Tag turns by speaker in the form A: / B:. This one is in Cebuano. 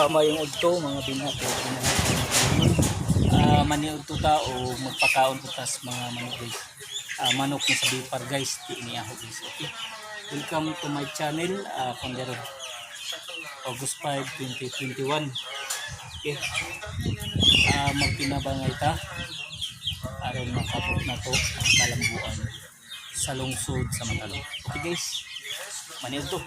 A: Mayong udto, mga binhat o binhat. Maniudto ta o magpakaon ko tas mga manok, guys. Manok ni sa bipar, guys, di ni ako, guys. Okay. Welcome to my channel, Kondero. August 5, 2021. Okay. Magtinabangay ta aron makabot na to ang kalambuan sa lungsod sa Matalom. Okay, guys. Maniudto.